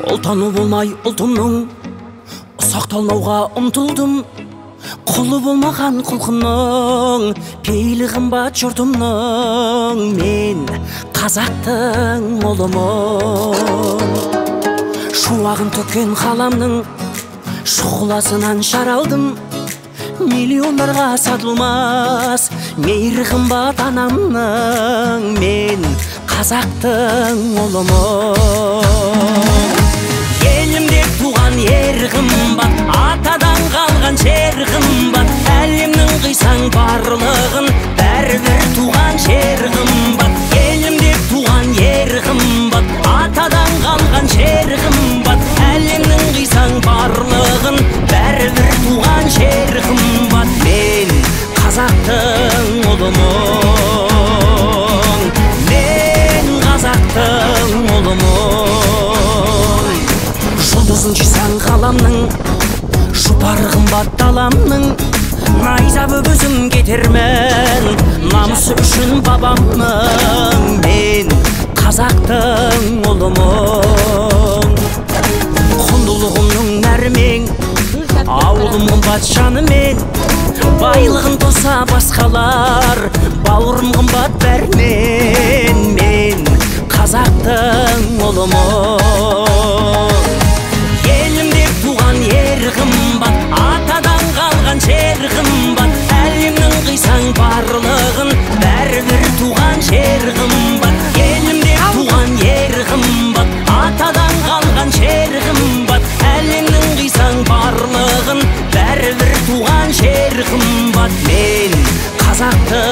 Ұлтаны болмай ұлтымның ұсақталмауға ұмтылдым. Құлы болмаған құлқынның, пейілі қымбат жұртымның. Мен қазақтың ұлымын. Шуағын төккен қаламның шұғыласынан жаралдым. Миллиондарға сатылмас мейірі қымбат анамның. Мен қазақтың ұлымын. Елімде туған ер қымбат, атадан қалған жер қымбат. Әлемнің қисаң барлығын, бәрібір туған жер қымбат. Елімде туған ер қымбат, атадан қалған жер қымбат. Әлемнің қисаң барлығын, бәрібір туған жер қымбат. Мен қазақтың ұлымын. Мен қазақтың ұлымын. Жұлдызын жисаң ғаламның, жұпары қымбат даламның. Найза өгізім кетермін намысы үшін бабамның. Мен қазақтың ұлымын. Құндылығымның нәрімен, ауылым қымбат жанымен. Байлығын тоса басқалар, бауырым қымбат бәрінен. Мен қазақтың ұлымын. Елімде туған ер қымбат, атадан қалған жер қымбат. Әлемнің қисаң барлығын, бәрібір туған жер қымбат. Елімде туған ер қымбат, атадан қалған жер қымбат. Әлемнің қисаң барлығын, бәрібір туған жер қымбат. Мен қазақтың